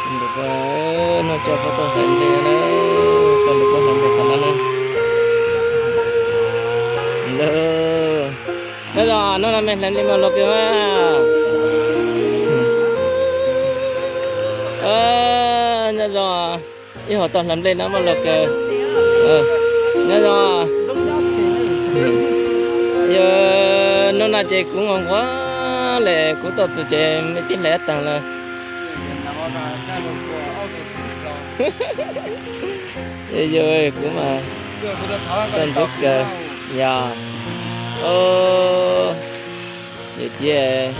Nws noj tso puab tau hlais nplej na, tau nws puab hlais nplej qhov no na. Nyob zoo, hnub no mej hlais nplej mas los kawg mas. Nyob zoo, ib hom tau hlais nplej no mas los kawg. Nyob zoo, yog hnub no ces kuv nquag nquag le kuv tuaj txug ces mej tib hlais taag lawm. Yog kuv mas txaus ntshai kawg. Yog, yog tias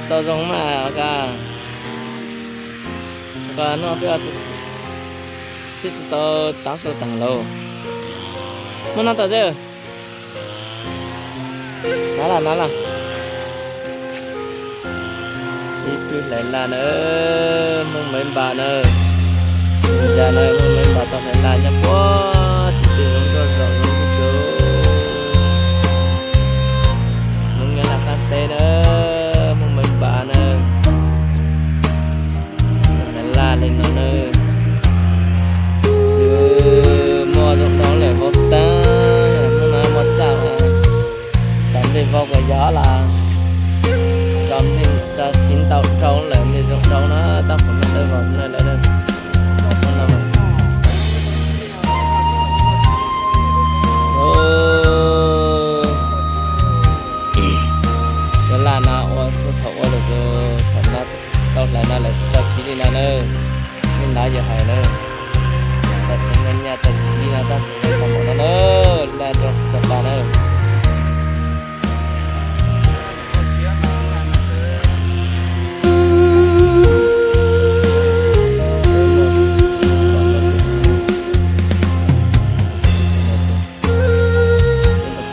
tau zoo mas ko, ko no peb twb tsis tau tav su taag lauj. Muab no tau xwb. Nav lawm, nav lawm. Ib tug hlais laj na, Hmoob Maiv Npas na. Ua cas na, Hmoob Maiv Npas tau hlais laj nyob puag tim tej zoov nruab zos zoov nruab kawg. Hmoob nyob laj qab teb na, Hmoob Maiv Npas na. Hlais laj li no na, muaj zoo dhau lawm vau taag, Hmoob no muaj txaj, tas nplej vau kuas yog los tso nplej tso chiv ntau dhau lawm, nplej zoo dhau na, tab kuv muab dawb vau na lawm. Cov laj no ua thaum ua lawm, thaum no tau hlais no lawm tsis tso chiv li no na. Li no yog hais na, tso chiv nyaj tso chiv no tab sis tau npaum no na, laj zoo tag tag na.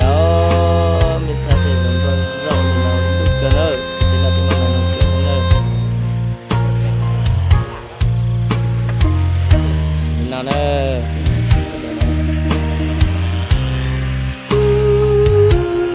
Tau mej saib tej zoov nruab zaum li no lub kawg na, tej no twb muaj nas noog kawg na. Li no na.